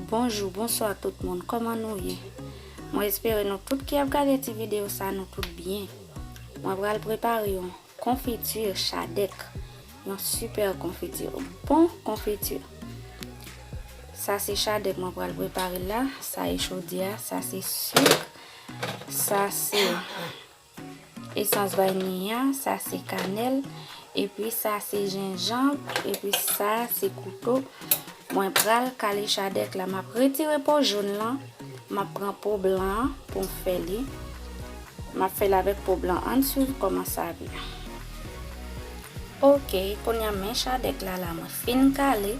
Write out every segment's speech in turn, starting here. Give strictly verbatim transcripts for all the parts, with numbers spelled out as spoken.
Bonjou, bonswa tout moun, kòman nou ye? Mwen espere nou tout ki ap gade ti videyo sa, nou tout byen. Mwen pral prepare yon konfiti chadèk, yon sipè konfiti, bon konfiti. Sa se chadèk mwen pral prepare la, sa e chodyè a, sa se sik, sa se esans vaniya, sa se kanèl, epi sa se jenjanm, epi sa se kouto. Mwen pral kale chadèk la, m ap retire po jòn lan, m ap pran po blan an pou m fè li. M ap fè l avèk po blan. Ann swiv kòman sa ap ye. Ok, kounye a men chadèk la la, mwen fin kale.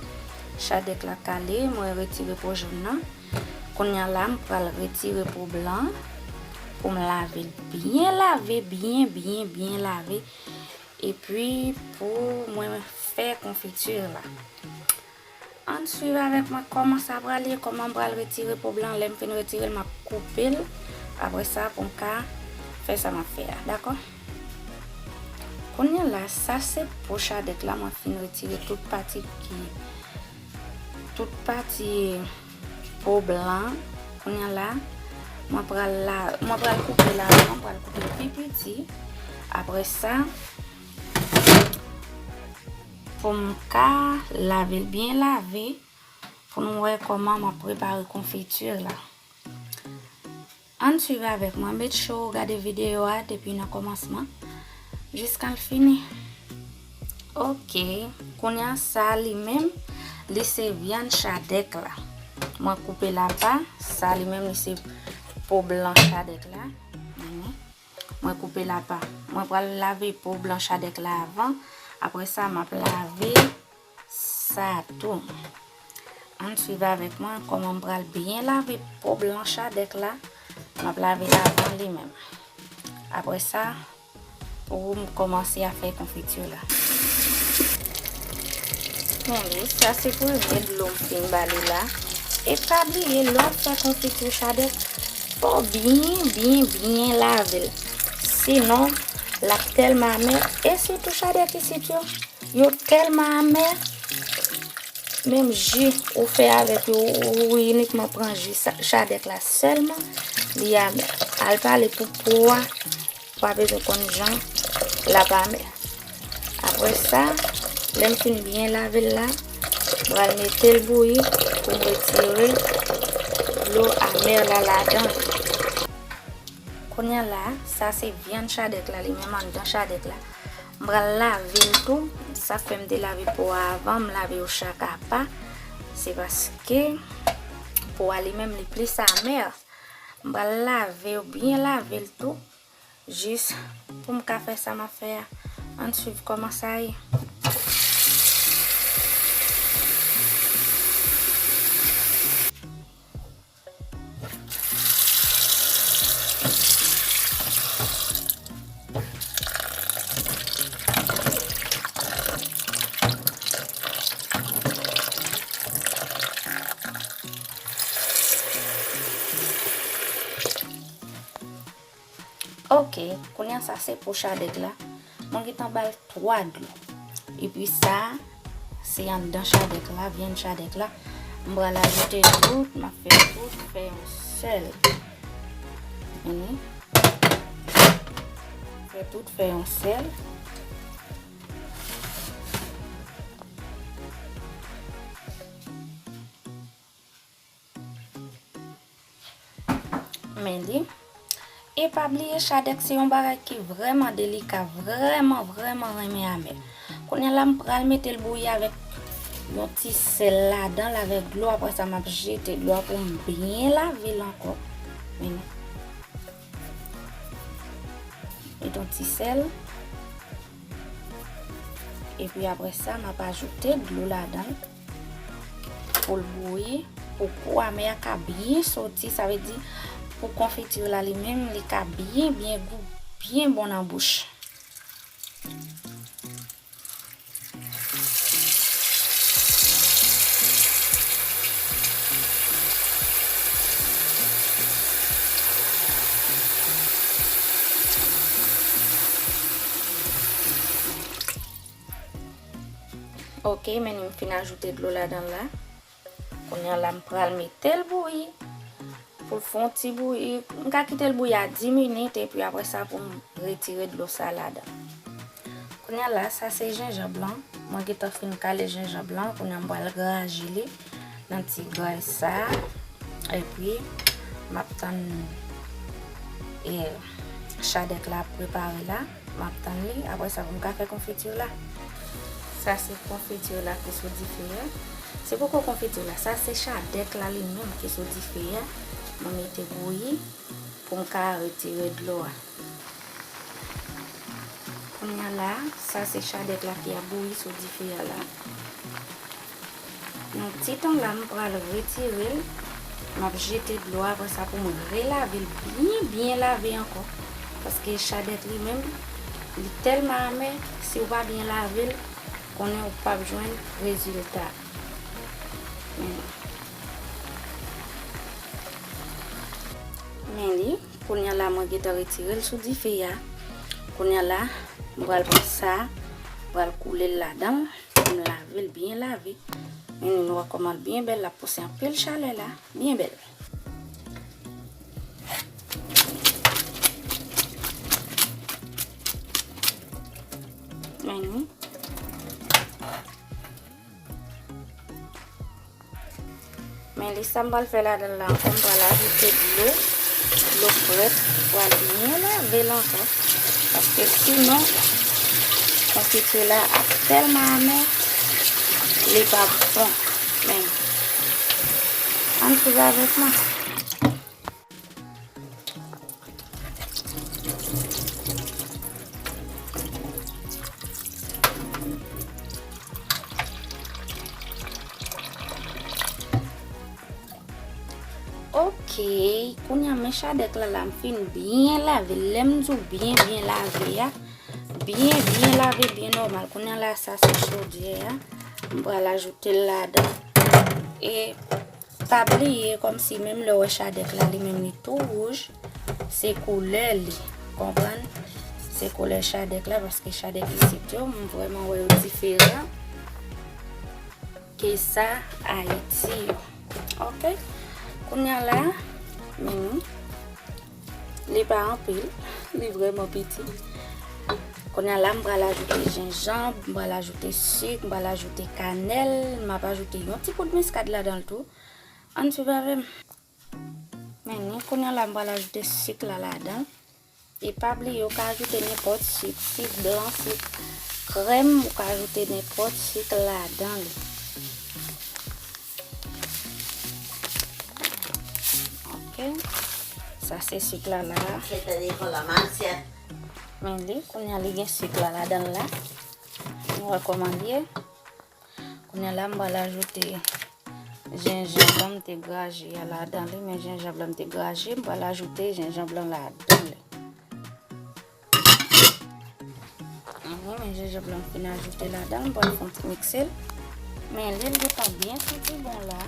Chadèk la kale, mwen retire po jòn nan. Kounye a la, m pral retire po blan pou m lave l byen lave, byen, byen, byen lave. Epi pou mwen fè konfiti la. Ann swiv avèk mwen kòman sa pral ye, kòman m pral retire po blan. Lè m fin retire l, m ap koupe l. Apre sa, pou m ka fè sa m ap fè a, dakò? Kounye a la, sa se po chadèk la, mwen fin retire tout pati ki, tout pati po blan. Kounye a la, mwen pral la, mwen pral koupe la, mwen pral koupe pi piti. Apre sa, pou m ka lave l byen lave, pou nou wè kòman m ap prepare konfiti la. Ann swiv avèk mwen, make sure w gade videyo a depi nan kòmansman jiska l fini. Ok, kounye a sa li menm, li se vyann chadèk la. Mwen koupe l apa, sa li menm li se po blan chadèk la. Mhm. Mwen koupe l apa. Mwen pral lave po blan chadèk la avan. Apre sa, m ap lave sa tou. Ann swiv avèk mwen kòman m pral byen lave po blan chadèk la. M ap lave l avan li menm. Apre sa, pou m kòmanse a fè konfiti la. Men li, sa se premye dlo m fin ba li la. E pa bliye, lè w ap fè konfiti chadèk, fò w byen, byen, byen lave l. Sinon, l ap tèlman amè. E sitou chadèk isit yo, yo tèlman amè. Menm ji ou fè avèk yo, ou, ou inikman pran ji sa, chadèk la sèlman, li amè. Al pale pou po a, pa bezwen konn jan l ap amè. Apre sa, lè m fin byen lave l la, m pral mete l bouyi pou m retire dlo amè la ladan l. Kounye a la, sa se vyann chadèk la, li menm anndan chadèk la. M pral lave l tou. Sa k fè m te lave po a avan, m lave yo chak apa. Se paske po a li menm li plis amè. M pral lave yo, byen lave l tou. Jis pou m ka fè sa m ap fè a. Ann swiv kòman sa ye. Ok, kounye a sa se po chadèk la. Mwen gentan ba l twa dlo. Epi sa, se anndan chadèk la, vyann chadèk la. M pral ajoute tout, m ap fè tout fè yon sèl. Vini. Fè tout fè yon sèl. Men li. E pa bliye, chadèk se yon bagay ki vrèman delika, vrèman, vrèman renmen amè. Kounye a la, m pral mete l bouyi avèk yon ti sèl ladan l, avèk dlo. Apre sa, m ap jete dlo a pou m byen lave l ankò. Men li. Met yon ti sèl. Epi apre sa, m ap ajoute dlo ladan l pou l bouyi, pou gou amè a ka byen soti. Sa vle di, pou konfiti la li menm, li ka byen, byen gou, byen bon nan bouch. Ok, men m fin ajoute dlo ladan la. Kounye a la, m pral mete l bouyi. Pou l fè yon ti bouyi, m ka kite l bouyi a dis minit, epi apre sa, pou m retire dlo sa ladan. Kounye a la, sa se jenjanm lan. Mwen gentan fin kale jenjanm lan. Kounye a, m pral graje li nan ti gray sa. Epi, m ap tann, e, chadèk la ap prepare la. M ap tann li. Apre sa, pou m ka fè konfiti la. Sa se konfiti la ki sou dife a. Se poko konfiti la. Sa se chadèk la li menm ki sou dife a. Mwen mete bouyi pou m ka retire dlo a. Kounye a la, sa se chadèk la ki ap bouyi sou dife a la. Yon ti tan la, m pral retire l. M ap jete dlo a, apre sa pou m relave l byen, byen lave ankò. Paske chadèk li menm, li tèlman amè, si w pa byen lave l, konnen w p ap jwenn rezilta. Men, men li, kounye a la, mwen gentan retire l sou dife a. Kounye a la, m pral pran sa, m pral koule l ladan l. M lave l byen lave. Men nou wè kòman l byen bèl, l ap pouse anpil chalè la. Byen bèl. Men nou. Men li sa m pral fè ladan l la ankò, m pral ajoute dlo, dlo frèt, m pral byen lave l ankò. Paske sinon, konfiti la ap tèlman amè, li p ap bon. Men, ann suiv avèk mwen. Ok, kounye a men chadèk la, la m fin byen lave. Lè m di w byen, byen lave a, byen, byen lave, byen nòmal. Kounye a la, sa se chodyè a. M pral ajoute l ladan. E pa bliye, kòmsi menm lè w wè chadèk la, li menm li tou wouj, se koulè li. Konprann? Se koulè chadèk la, paske chadèk isit yo, m vrèman wè yo diferan ke sa Ayiti yo. Ok? Kounye a la, men li pa anpil, li vrèman piti. Kounye a la, m pral ajoute jenjanm, m pral ajoute sik, m pral ajoute kanèl, m ap ajoute yon ti poud miskad ladan l tou. Ann suiv avè m. Men ni kounye a la, m pral ajoute sik la ladan. E pa bliye, ou ka ajoute nenpòt sik, sik blan, sik krèm, ou ka ajoute nenpòt sik ladan li. Ok. Sa se sik la la. Men li, kounye a li gen sik la ladan l la. Nou wè kòman li ye. Kounye a la, m pral ajoute jenjanm lan m te graje a ladan li. Men jenjanm lan m te graje, m pral ajoute jenjanm lan ladan li. Anhan, men jenjanm lan m fin ajoute ladan l, m pral fè yon ti mikse l. Men li, l gentan byen santi bon la.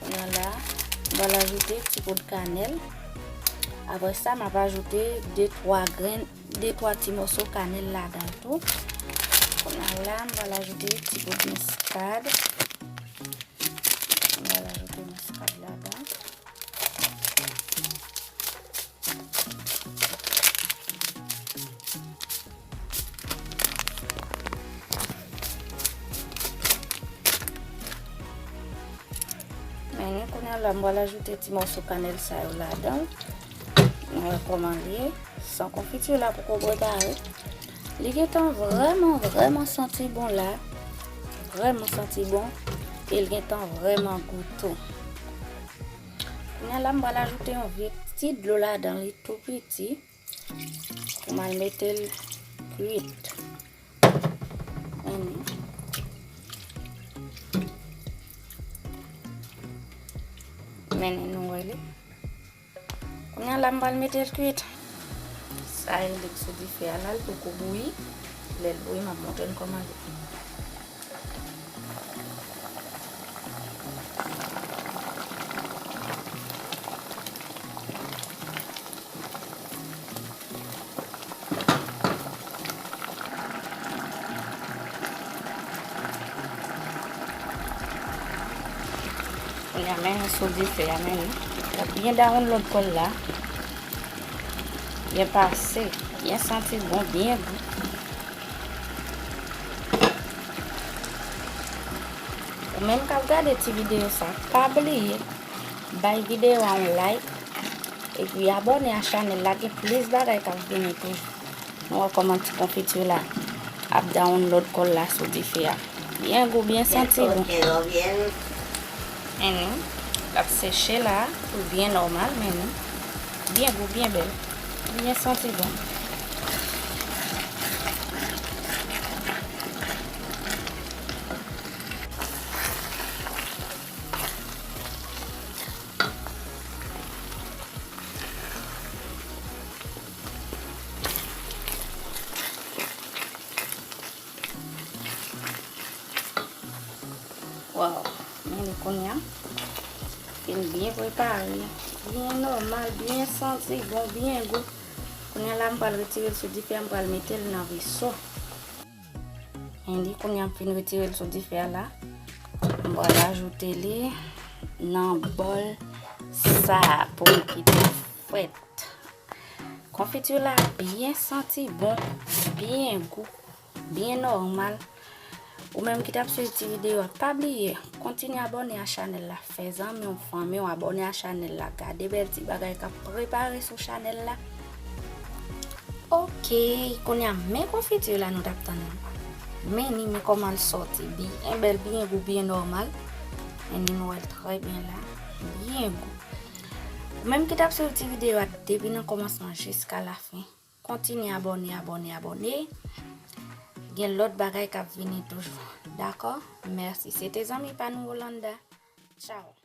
Kounye a la, m pral ajoute ti poud kanèl. Apre sa, m ap ajoute de twa grenn, de twa ti mòso kanèl ladan l tou. Kounye a la, m pral ajoute ti poud miskad. M pral ajoute miskad ladan. Men ni kounye a la, m pral ajoute ti mòso kanèl sa yo ladan l. Nou wè kòman li ye. San konfiti la poko prepare. Li gentan vrèman, vrèman santi bon la. Vrèman santi bon. E l gentan vrèman gou tou. Kounye a la, m pral ajoute yon vye ti dlo ladan li tou piti. Pou m al mete l kwit. Men ni. Men ni, nou wè li. Kounye a la, m pral mete l kwit. Sa e l ret sou dife a la, l poko bouyi. Lè l bouyi, m ap montre n kòman l ye. Kounye a, men nou sou dife a, men nou. L ap byen download kòl la. Byen pase, byen santi bon, byen gou. Ou menm k ap gade ti videyo sa, pa bliye bay videyo a yon like, epi abòne a chanèl la, gen plis bagay k ap vini toujou. Nou wè kòman ti konfiti la ap download kòl la sou dife a. Byen gou, byen santi bon. Men nou, l ap seche la pou byen nòmal, men nou. Byen gou, byen bèl. Byen santi bon. Waw, men li kounye a fin byen prepare, byen nòmal, byen santi bon, byen gou. Kounye a la, m pral retire l sou dife a, m pral mete l nan veso. Men li kounye a, m fin retire l sou dife a la, m pral ajoute li nan bòl sa a pou m kite l frèt. Konfiti la byen santi bon, byen gou, byen nòmal. Ou menm ki t ap swiv ti videyo a, pa bliye kontinye abòne a chanèl la, fè zanmi w, fanmi w abòne a chanèl la, gade bèl ti bagay k ap prepare sou chanèl la. Ok, kounye a men konfiti la nou t ap tann nan. Men ni men kòman l sòti, byen bèl, byen gou, byen nòmal. Men ni nou wè l trè byen la, byen gou. Ou menm ki t ap swiv ti videyo a depi nan kòmansman jiska lafen, kontinye abòne, abòne, abòne. Gen lòt bagay k ap vini toujou. Dakò? Mèsi. Se te zanmi pa nou Rolanda. Tchao.